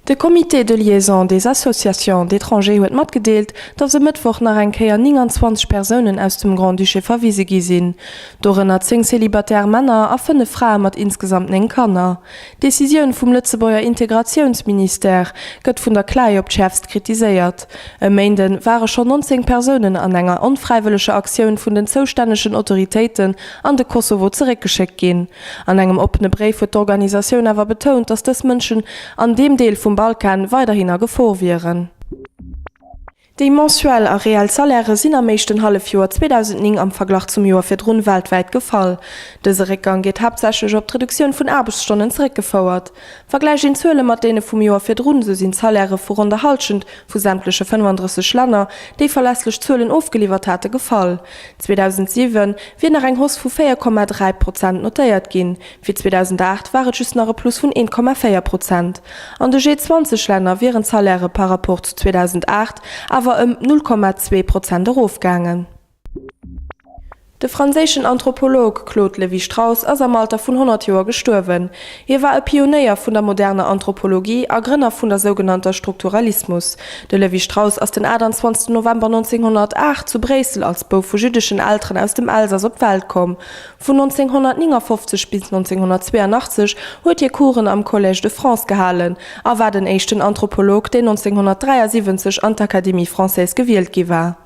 De Comité de liaison des associations d'étrangers huet matgedeelt, datt e Mëttwoch nach eng Kéier 29 Persounen aus dem Grand-Duché verwise gi sinn. Dorënner 10 célibataire Männer a 5 Frae mat insgesamt 9 Kanner. D'Decisioun vum Lëtzebuerger Integratiounsministère gëtt vun der CLAE op d'schäerfst kritiséiert. E Méinde ware schonn 19 Persounen an enger onfräiwëlleger Aktioun vun den zoustännegen Autoritéiten an de Kosovo zeréckgeschéckt ginn. An engem oppene Bréif huet d'Organisatioun awer betount, datt dës Mënschen an deem Deel vum Balkan weiderhin a Gefor wieren. Déi mensuell a reell Salairë sinn am éischten Hallefjoer 2009 am Verglach zum Joer virdrun weltwäit gefall. Dëse Réckgang gétt haaptsächlech op d'Reduktioun vun Aarbechtsstonnen zeréckgefouert. Vergläicht een d'Zuele mat deene vum Joer virdrun, sou sinn d'Salairë vu ronn der Hallschent vu sämtleche 35 Länner, déi verlässlech Zuelen ofgeliwwert hate, gefall. 2007 wier nach eng Hausse vu 4,3 Prozent notéiert ginn, fir 2008 war et just nach e Plus vun 1,4 Prozent. An de G20-Länner wieren d'Salairë par Rapport zu 2008 awer ëm 0,2 Prozent erofgaangen. De franséischen Anthropolog Claude Lévi-Strauss ass am Alter vun 100 Joer gestuerwen. Hie war e Pionéier vun der moderner Anthropologie a Grënner vun der sougenannter Strukturalismus. De Lévi-Strauss ass den 28 November 1908 zu Bréissel als Bouf vu jüddeschen Elteren aus dem Elsass op d'Welt komm. Vun 1959 bis 1982 huet hie Coursen am Collège de France gehalen a war den éischten Anthropolog, deen 1973 an d'Académie française gewielt gi war.